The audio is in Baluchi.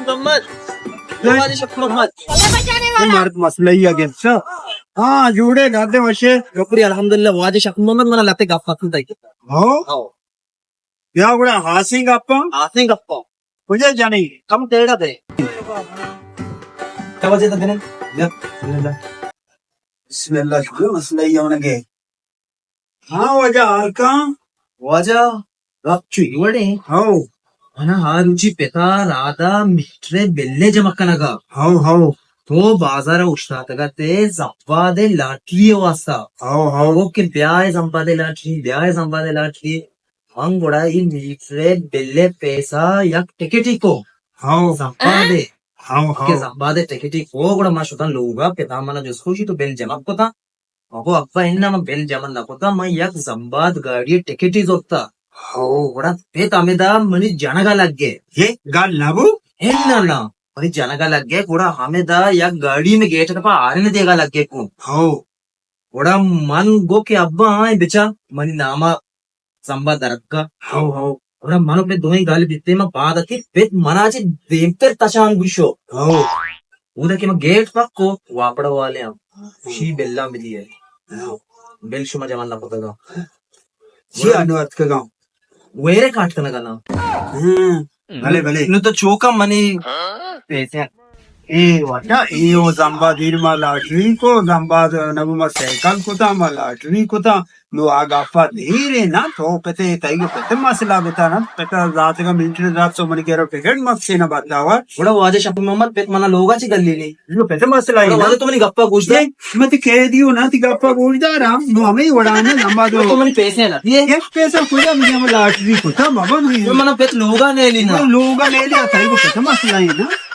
محمد۔ واجہ شکور محمد۔ اے مرد مسئلہ ہی اگے۔ اچھا۔ ہاں، جوڑے گھر دے وشے۔ شکریہ، الحمدللہ۔ واجہ شکور محمد، منا لتے گپ ختم تائی۔ ہاں؟ ہاں۔ بیا گڑا ہاسیں گپاں۔ ہاسیں گپاں۔ کجا جنی؟ کم تیڑا دے۔ کیا وجہ تھا دینے؟ بسم اللہ، شکریہ، مسئلہ ہی ہونے گے۔ ہاں واجہ، حال کن؟ واجہ، گپ چو اے وڑیں۔ ہو۔ منا ہا روچی پتا رادا میٹر بلے جمع کنگا۔ ہو، ہو۔ تو بازار اوشتاتگا تے زمباد لاٹری واسطہ۔ ہو، ہو۔ او کہ بیا اے زمباد لاٹری، بیا اے زمباد لاٹری۔ من گڑا اے میٹر بلے پیسہ یک ٹکٹی کو۔ ہو۔ زمباد۔ ہو، ہو۔ کہ زمباد ٹکٹی کو گڑا ما شتاں لوگا، پتا منا جست کو، شی تو بل جمع کتا؟ اگو ابا، اناں من بل جمع نہ کتا، من یک زمباد گاڑی ٹکٹی زرتا۔ ہو۔ گڑا پت ہمدا منی جنگا لگے۔ یہ گل نہ بو؟ اناں نہ، منی جنگا لگے، گڑا ہمدا یک گاڑی میں گیٹ پا آرن دیگا لگے کو۔ ہو۔ گڑا من گو کہ ابا، ہاں بچا، منی ناما زمبا درکا۔ ہو، ہو۔ گڑا منو پہ دوئیں گل بیتے، من پاد اتیں، پت منا چہ دیمتر تچان گوشو۔ ہو۔ اودا کہ من گیٹ پکو، واپڑا والے ہم۔ شی بلا ملی ہے۔ ہو۔ بل شما جمع نہ کتگا۔ شی انو اتکگا۔ ویرے کاٹ کنگا نا۔ ہاں۔ بلے، بلے۔ نو تو چوکا منی پیسے۔ اے وٹا، اے او زمبا دیر ما لاٹری کو، زمبا نبو ما سائیکل کتا، ما لاٹری کتا۔ نو آ گپا دیرے نا، تو پتے، تئی گو پتے مسئلہ بتا نا، پتا ذات کا میٹر ذات سو من کہہ رہا، ٹکٹ مت سے نا بنداوا۔ گڑا واجہ شکور محمد پت منا لوگا چی گلی نہیں۔ نو پتے مسئلہ ہی گڑا نا۔ واجہ تو منی گپا گوش دے۔ مت کہہ دیو نا، تی گپا گوش دارا، نو ہمیں وڑانا لمبا دو۔ تو منی پیسے نا۔ یہ یک پیسہ کجا مجھے ہم لاٹری کتا، بابا نہیں۔ تو منا پت لوگا نہیں لینا۔ لوگا نہیں لیا، تئی گو پتے مسئلہ ہی نا۔